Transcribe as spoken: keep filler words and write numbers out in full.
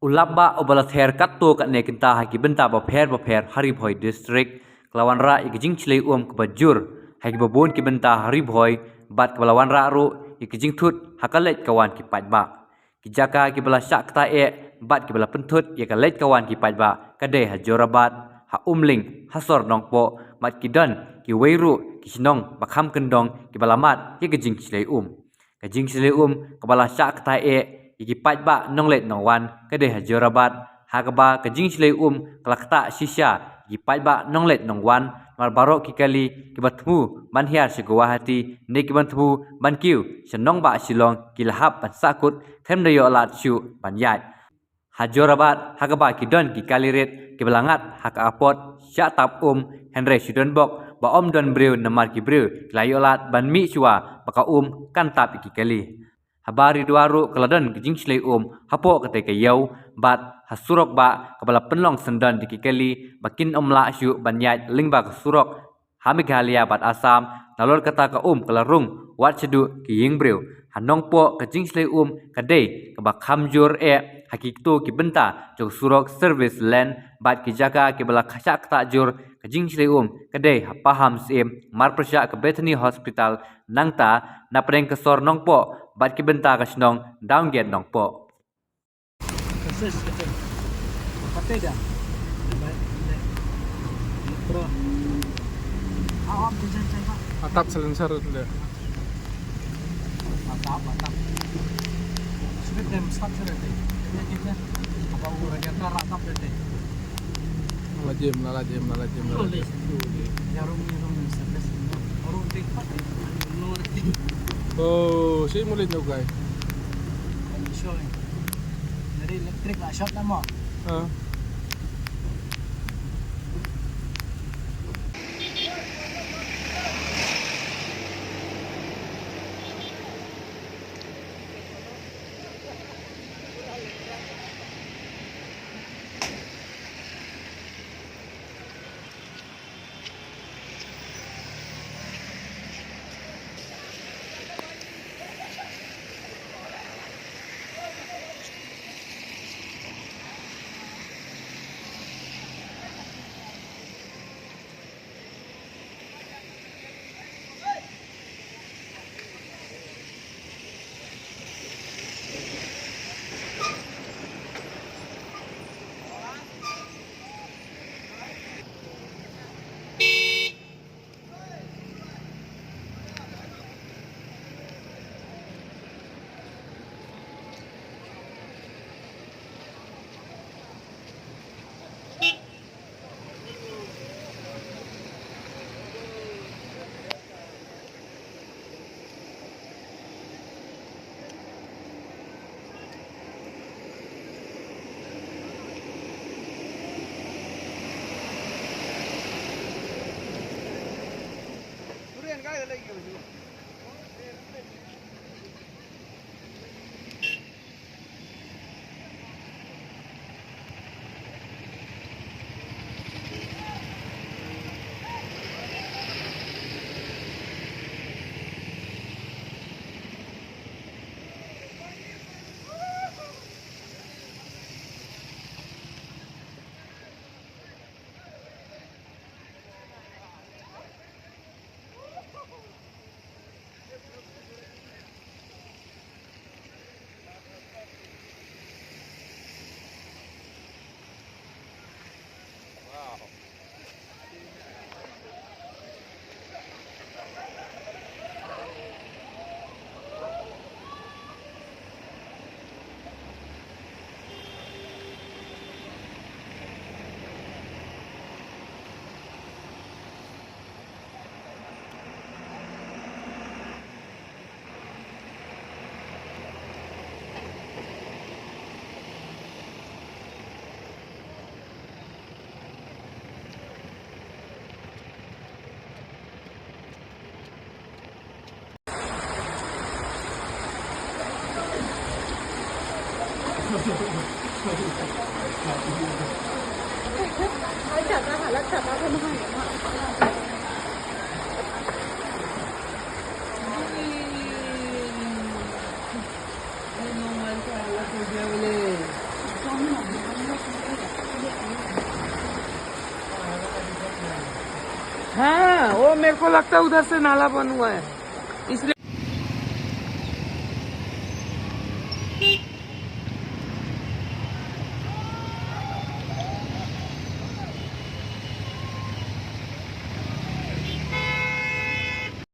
U lap bah uba la ther katto katne kynta ha ki bynta bapher bapher ha Ri Bhoi District ka la wanrah ïa ka jingshlei um kaba jur ha kiba bun ki bynta ha Ri Bhoi, bad kaba la wanrah ruh ïa ka jingthut ha ka leit ka wan ki paidbah. Ki jaka kiba la shah ktah eh bad kiba la pynthut ïa ka leit ka wan ki paidbah ka dei ha Jorabat, ha Umling, ha Sor Nongpoh, bad ki don kiwei ruh ki shnong ba kham kyndong kiba la mad ïa ka jingshlei um. Ka jingshlei um kaba la shah ktah eh ïa ki paidbah nongleit nongwan ka dei ha Jorabat, ha kaba ka jingshlei um ka la ktah shisha ïa ki paidbah nongleit nongwan, namar baroh ki kali kiba thmu ban hiar sha Guwahati ne kiba thmu ban kiew sha nongbah Shillong ki la hap ban sahkut khlem da ïoh lad shuh ban ïaid. Ha Jorabat ha kaba ki don ki kali rit kiba la ngat ha ka apot shah tap um, hynrei shu don bok ba ym don briew namar ki briew ki la ïoh lad ban mih shuwa ba ka um kan tap ïa ki kali. Haba Ri Dwar ruh ka la don ka jingshlei um hapoh katei ka ïew, bad ha surok bah kaba la pynlong syndon da ki kali ba kin ym lah shuh ban ïaid lyngba ka surok ha Meghalaya bad Assam, nalor kata ka um ka la rung wat shaduh ki ïing briew. Ha Nongpoh ka jingshlei um ka dei kaba kham jur eh ha kito ki bynta jong surok service lane bad ki jaka kiba la shah ktah jur. Ka jingshlei um ka dei ha Pahamsyiem, marpyrshah ka Bethany Hospital, nangta napdeng ka Sor Nongpoh bad ki bynta ka shnong Downgate Nongpoh. Atap silencer tu dia. Atap, atap. Sulit dem start sulit deh. Ini kita apa urangnya terak atap deh. Lala jem, lala jem, lala jem, lala jem. Jarum, jarum, service. Baru tiga empat. Oh, si mulai nyokai. Sure. Jadi elektrik lah short lah mo. Ha. हाँ, वो मेरे को लगता है उधर से नाला बन हुआ है, इसलिए